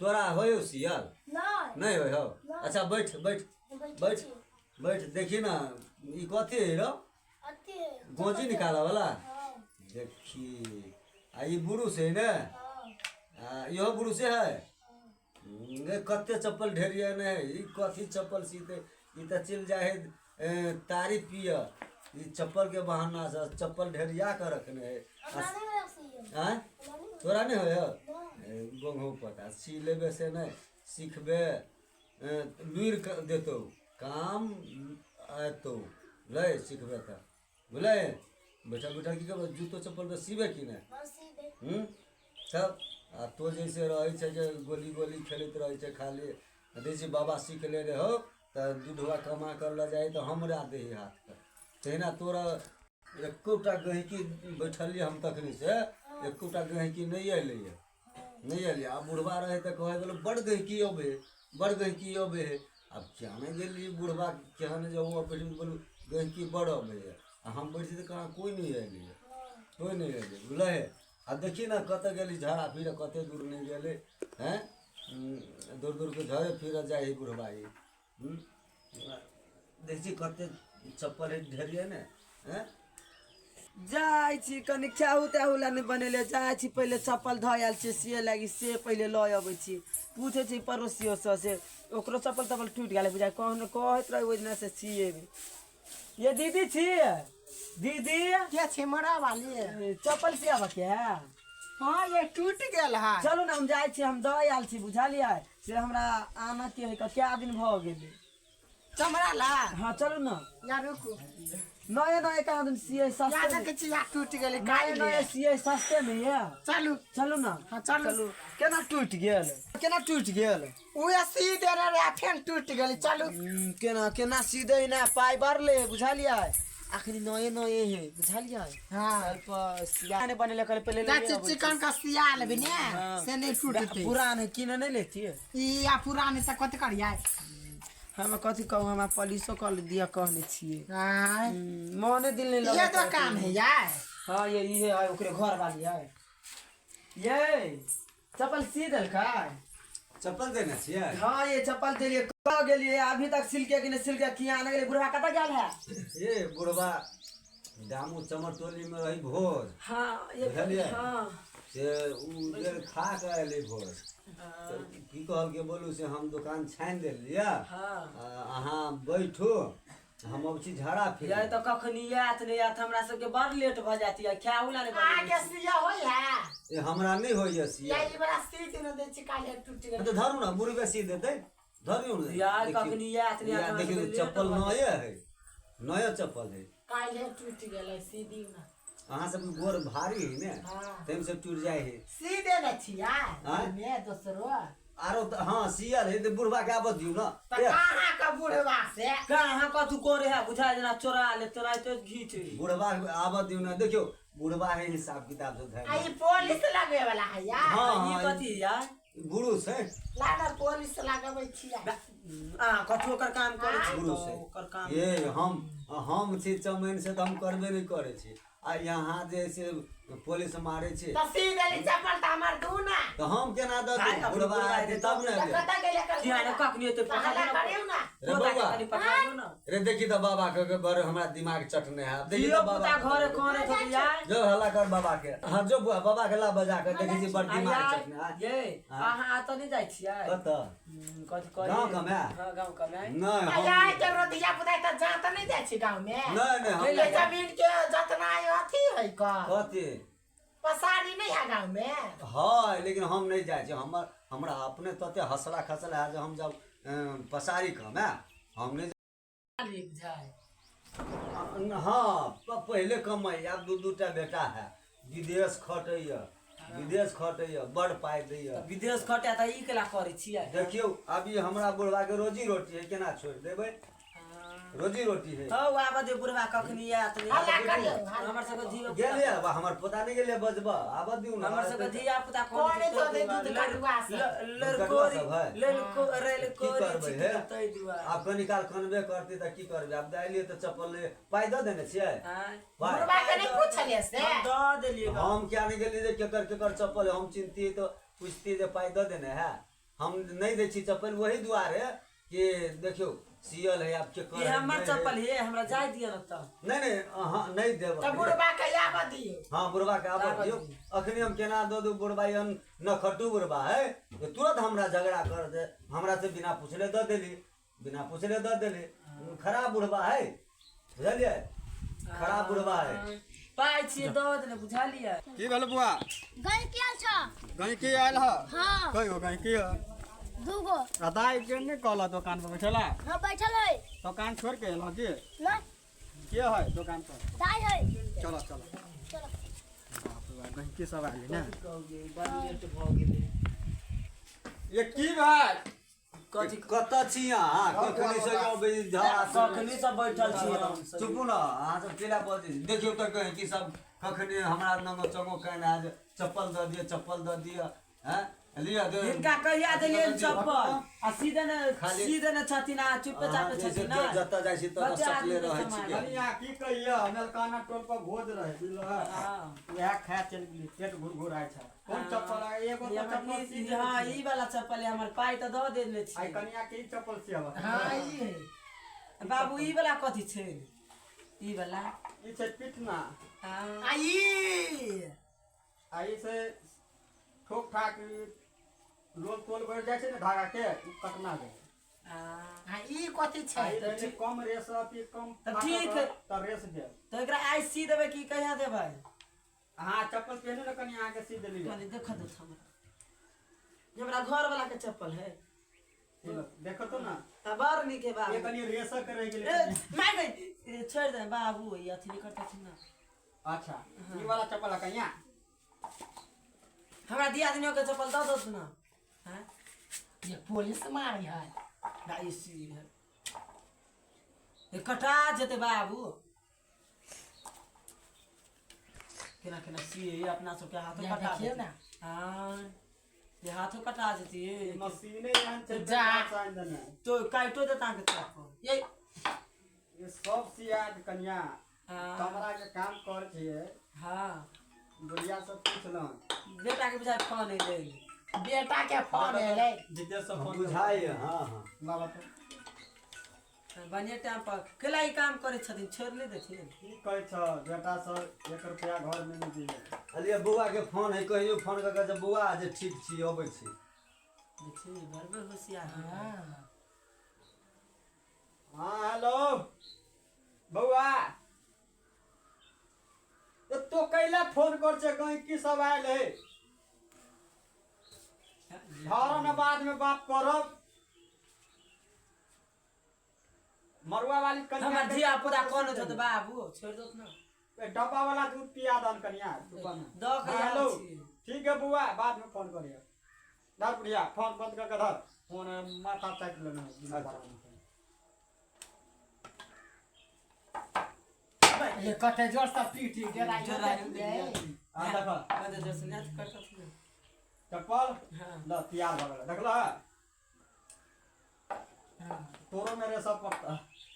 तोरा होयो सियल? नहि। नहि होइ हौ? नहि। अच्छा बैठ बैठ। बैठै बैठ। छी। बैठ, देखी ने ई कथी है रौ? अथी है। गोजी निकालऽ वाला। हँ। देखी, आ ई बुरुश है ने? हँ। आ इहो बुरुशे है। ए, कते चप्पल ढेरिया ने है। ई कथी चप्पल सीते? ई तऽ चलि जाइ है तारी पिय ई चप्पल के बहाना से चप्पल ढेरिया के रखने है। हमरा नहि होइए सियल। आँय? हमरा नहि होइए। तोरा नहि होइ हौ? नहि। गोंगो पता सी लेबे से नहि सिखबे, लुरि कऽ देतौ, काम एतौ लै सिखबे तऽ बुझलै। बैठल बैठल की करबै? जूतो चप्पल तऽ सीबे कि नहि? हँ, सीबै। हूँ, तब आ तो जैसे रहै छै जे गोली गोली खेलैत रहै छै खाली। दै छी बाबा सीख ले रहो तऽ दूधवा कमा कऽ लऽ जाइ तऽ हमरा दही हाथके तहिना तोरा। एकोटा गहिकी बैठलियै हम तखनी से, एकोटा गहिकी नहि अयलैए, नहि अयलै। आ बुढ़बा रहै तऽ कहै गेलै बड़ गहिकी अबै हइ, बड़ गहिकी अबै हइ। आब किया नहि गेलियै? बुढ़बा केहन जे ओ बैठ बोलू गहिकी बड़ अबै हइ आ हम बैठ तऽ कहाँ कोइ नहि अयलैए, कोइ नहि अयलै, बुझलही? आ देखी ने कतऽ गेली झड़ा फिरऽ, कते दूर नहि गेलै। हैं, दूर दूरके झड़े फिरऽ जाइ हइ बुढ़बा ई। देखै छी कते चप्पल हइ ढेरियै ने। हैं, जाइ छी कनि खाहु ताहु लए नहि बनेले जाइ छी। पहिले चप्पल धऽ आयल छियै सिए लागी, से पहिले लऽ अबै छी। पूछै छी पड़ोसियोसँ से ओकरो चप्पल तप्पल टूटि गेलै बुझाइ, कहने कहैत रहै ओहि दिना से सिएबै। ये दीदी छी, दीदी? के छी मरा वाली? चप्पल सियाबऽ के है? हाँ, ये टूट गेल है। चलू ने, हम जाइ छी, हम दऽ आयल छी बुझलियै, से हमरा आनऽ के है, कए दिन भऽ गेलै। चमड़ा ला? हाँ, चलू ने। या रुकू। नये नये कहाँ दिन सिए या सस्ते में। देखै छी या टूट गेलै। नये काल्हि नये सिए सस्ते में ये। चलू। चलू ने। हाँ, चलू। चलू। केना टूटि गेल? केना टूटि गेल? उहे सी देने रहे, फेन टूटि गेलै। चलू। केना केना सीधे ना पाइ बढ़ले बुझलियै, अखनी नये नये है बुझलियै। हाँ। कल पर सिया नहि बनेले, कल पहिले जाइ ले छी अबै छी। चिकन के सिया लेबै ने। हाँ। से नहि टूटतै। पुरान है, किने नहि लेतियै? ई आ पुरान है तऽ कथी करियै? हम कथी कहू, हमरा पॉलिशो कर दिया कहने छियै। आँय? मने दिल नहीं ये लगत। दोकान है यार? हाँ, ये इहे है, ओकरे घर वाली है। ये चप्पल सी देलकै? चप्पल देने छियै? हाँ, ये चप्पल देलिए, कह गेलिए अभी तक सिलके कि नहीं सिलके, किया आने गेलिए? बुढ़वा कतऽ गेल है? ए बुढ़बा दामू चमरटोली में रही भोज। हाँ, ये बुझलियै? हाँ। से उ गेल खा कऽ एलै भोज तऽ की कहलकै बोलू से हम दोकान छानि देलियै। हाँ। आ, अहाँ बैठू, हम अबै छी झाड़ा फिर। ये तऽ कखनी आयत नहि आयत, हमरा सबके बड़ लेट भऽ जायत, ये खाउ ला नहि अहाँके बनेने छी। सिया होइ है? ए हमरा नहि होइए या सिया। ई बड़ा सी दिन दै छी, काल्हि टूटि गेल। तऽ धरू ने, बुढ़बे सी देतै, धरियौ ने। यार, देखियौ। कखनी आयत नहि आयत, यार, हमरा देखियौ सबके लेट चप्पल भऽ नये है, नये चप्पल है। काल्हि टूटि गेलै, सी दिन। अहाँ सबके गोर भारी है ने। हाँ। ताहिमे से टूटि जाइ है। सी देने छियै। आँय? ओहिमे दोसरो आरो तऽ हँ सियल है तऽ बुढ़बा के आबऽ दियौ ने। तऽ ए, कहाँ के बुढ़वा से? कहाँ कथू करे है बुझाय जेना चोरा ले तोराइते घीच। बुढ़बा के आबऽ दियौ ने, देखियौ बुढ़बा है हिसाब किताब से आ धरि। ई पुलिस लगबे वाला है यार? हाँ। ई हाँ। कथी यार? बुढ़ू छै। लागा पुलिस लगबै छियै। अहाँ कथू ओकर काम करै छी? बुढ़ू तऽ छै। ओकर काम ये हम छी चमैन से तऽ हम करबे नहि करै छी, आ यहाँ जे से पुलिस मारै छै। तऽ सी देली चप्पल तऽ हमर दू ना। तऽ हम केना दऽ आइ दी? अपने बुढ़बा बुढ़बा एतै तब ने। तऽ एबै। कतऽ गेलै एकर किया ने बुढ़वा? कखनी एतै तऽ पठा हल्ला दियौ ने। करियौ ने। रे पोता के बौआ। कनि पठा दियौ ने। रे देखी तऽ बाबा के बड़ हमरा दिमाग चटने है। देखी धियो तऽ बाबा पुता के घरे कने थोड़ी यार। जो हल्ला कर बाबा के। हाँ जो बुआ, बाबा के ला बजा के, देखी छी बड़ आ दिमाग यार, चटने है। ये हाँ। अहाँ एतऽ नहि जाइ छियै? कतऽ? कथी कहलियै? गाँव कमाए? हाँ, गाँव कमाए। नहि आ हम यार केकरो धिया पुता तऽ जा तऽ नहि जाइ छी गाँव में? नहि नहि, हम ये नहि। जमीन के जतना अथी है क कथी? पसारी नहि है गाँव में? है, लेकिन हम नहि जाइ छी। हमर हमरा अपने तते हसला खसला है जे हम जब पसारी कमाए हम नहि बुझाय। हाँ, पहिले कमाइ, आब दू दू टा बेटा है, विदेश खटैया, विदेश खटैया, बड़ पाइ दैया। विदेश खटै तऽ ई केला करै छियै? देखियौ अभी हमरा बुढ़वा के रोजी रोटी है, केना छोड़ि देबै? रोजी रोटी है। हौ, आबऽ दे बुढ़वा, कखनी आयत नहि हल्ला आयत। करियौ, हल्ला। हमर सबके धियो पुता गेलियै बा, हमर पोता नहि गेलियै बजबऽ, आबऽ दियौ ने। हमर सबके धिया पुता कोने तो दे दूध कटुआ सब। लड़कोरी कटुआ सब है। लड़को की करबै हे? तै दुआरे आब कनी काल कनबे करतै तऽ की करबै? आब तऽ एलियै तऽ चप्पल ले पाइ दऽ देने छियै? आँय? पाइ बुढ़वा के नहि पूछलियै से? हम दऽ देलियै गऽ। हम किया नहि गेलियै जे केकर केकर चप्पल है? हम चिन्हतियै तऽ पुछतियै जे पाइ दऽ देने है। हम नहि दै छी चप्पल ओही दुआरे कि देखियौ सियल है आब के ये हमर चप्पल हे, हमरा जाय दिअ न तऽ। नहि नहि, अहाँ नहि देब। तऽ बुढ़बा के आबऽ दियौ। हँ, बुढ़बा के आबऽ दियौ। अखनी हम केना दऽ दू? बुढ़बा एहन नखट्टू बुढ़बा है जे तुरंत हमरा झगड़ा कर दे, हमरा से बिना पूछले दऽ देली, बिना पूछले दऽ देली। खराब बुढ़बा है, बुझलियै? खराब बुढ़बा है। पाइ छियै दऽ देने, बुझलियै? की भेल बुआ? गई की आयल छ? गैंकी आयल ह? हाँ। कय गो गैंकी ह? दूगो। आ दाइ के नहि कहल दोकान पर बैठेला? हाँ, बैठल है। दोकान छोड़ के एलहुँ की? ना। के है दोकान पर? दाई है। चलो चलो। चलो। बाप रे बाप, गैंकी सब आयल ने। बड़ लेट भऽ गेलै। ये की भाई? कथी? कतऽ छी अहाँ? कखनी से अबै झगड़ा? कखनी से बैठल छी हम। चुपू ने, अहाँ सब केला बजै छी? देखियौ तऽ कहीं की सब कखनी हमरा नंगो चंगो कहने है जे चप्पल दऽ दिअ, चप्पल दऽ दिअ। हैं, लिअ दे। हिनका कहिया देलियनि चप्पल? आ सीधे ने खाली- सीधे ने छथिन आ चुपे अहाँ चापे जे छथिन छै ने। जतऽ जाइ छी ततऽ कते सटले आदमीके रहै सामान। छियै। कनिया, की कहिए, मेलकाना टोल पर भोज रहे, बुझलह? हाँ। वएह खाए चलि गेली, पेट घुर घुराइ छै। कोन चप्पल है? एगो ई तऽ हमर चप्पल सी देने हाँ, छियै। ई वाला चप्पल है हमर, पाइ तऽ दऽ देने आइ छी। कनिया के ई चप्पल सियाबऽ। हाँ, ई है। बाबू, ई वाला कथी छै, ई वाला? ई छै पिटना। हाँ। आ ई? आ ई छै ठोक ठाक, ई लोल तोल बढ़ि जाइ छै ने धागा के, ओ कटना भेल। हाँ। आ ई कथी आ छै? ई भेलै कम रेस, अथी कम तऽ फाटल ठीक। रहत तऽ रेस भेल। तऽ एकरा आइ सी देबै कि कहिया देबै? अहाँ चप्पल पहिनू ने कनि, अहाँके सी देलियै। कनि देख दो हमरा, हमरा घर वाला के चप्पल है। देखो तो ना। आ बड़ नीक है ये बाबू। कनि रेसक रहि गेलै। ए, माय गई, ए, छोड़ि दे बाबू, ई अथी नहीं करता ना। अच्छा, ई वाला चप्पल है कनिया। हमरा दियादनियो के चप्पल दऽ दो ना। हाँ। ये पुलिस मारी है। ना, ई सी है, ये कटा जेतै बाबू। केना केना सी अपना सबके हाथो या कटा देखियौ जेतै। ना। हाँ, ये हाथो कटा जेतै। मशीने एहन छै। जा। साइन देने। तो काटो देता अहाँके चप्पल। ये। ये सब सियाद कनिया। हाँ। कमरा के काम कर छियै। हाँ। बुढ़िया सब पूछलहुँ। बेटा के बुझाइ फोन एलै। बेटा के फोन एलै। विदेश से फोन। बुझाइ, हँ हँ। लाबऽ तऽ। बढ़िआँ टाइम पर केला ई काम करै छथिन, छोड़ि नहि देथिन। की कहै छ, बेटा सब एक रुपया घर में नहि दिए। अलिए, बौआ के फोन है, कहियो फोन कऽ के जे बौआ जे ठीक छी, अबै छी। देखियौ, बड़बे होशियार है। हाँ। हाँ, हेलो बौआ, ए तो कैला फोन कर छे? कहीं की सब आयल है घर में, बाद में बात करब। मरुआ वाली कनिया हमर के- धिया पुता कोन छौ तऽ बाबू, छोड़ि दो ने। ए, डब्बा वाला दूध पिया दन कनिया सुबह में। दऽ के हाँ, आयल हेलो। छी। ठीक है बुआ, बाद में फोन करिए। धर बुढ़िया, फोन बंद करके धर फोन, माथा चाटि लेना है बिना बात के। ये कते जोर से पीटी गेला। जोर हाँ, देखो। कते जोर से नाच करता ना। चप्पल। हाँ। ल, तैयार भऽ गेल, देखल? तोरो मेरे सब पत्ता।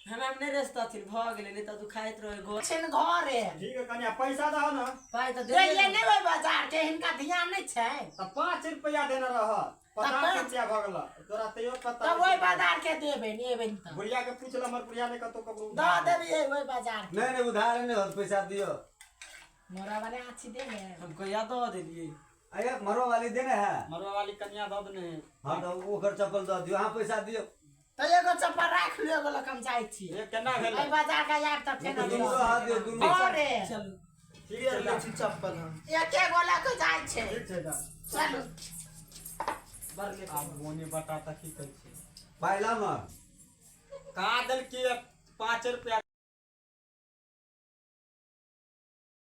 हमरा मे नहि रेस्ट अथिन भऽ गेलै, नहि तऽ दुखाइत रहै गोर। छिन घरे। ठीक है कनिया, पैसा दह न। पाइ तऽ ये देने। नहि ओहि बाजार के हिनका ध्यान नहि छै। तऽ 5 रुपया देने रह, 50 पाँच- रुपया भऽ गेल तोरा, तैयो पता। तब ओहि बाजार के देबै ने, एबै ने तऽ। बुढ़िया के पूछ ल, हमर बुढ़िया ने कतौ ककरो। दऽ देबियै ओहि बाजार के। नहि नहि, उधार नहि होत, पैसा दियौ। मोरा वाले आछी देबै। हम कहिया दऽ देलियै? अरे, मरवा वाली देने है। मरवा वाली कनिया दऽ देने है। हाँ, तऽ ओकर चप्पल दऽ दियौ, अहाँ पैसा दियौ। तऽ एगो चप्पल राख लियौ, एगो लऽ कऽ हम जाइ छी। ये केना भेलै? एहि बाजार के आयब तऽ फेर दुनू रह दियौ, दुनू। घरे। चलू। ठीक छै, लै जा। छी चप्पल हम। एके गो लऽ कऽ जाइ छै। ठीक छै, जा। चलू। बड़ लेट। आब बोनी बता तऽ की कहै छै? पाइ लाउ ने। कहाँ देलकी 5 रुपया?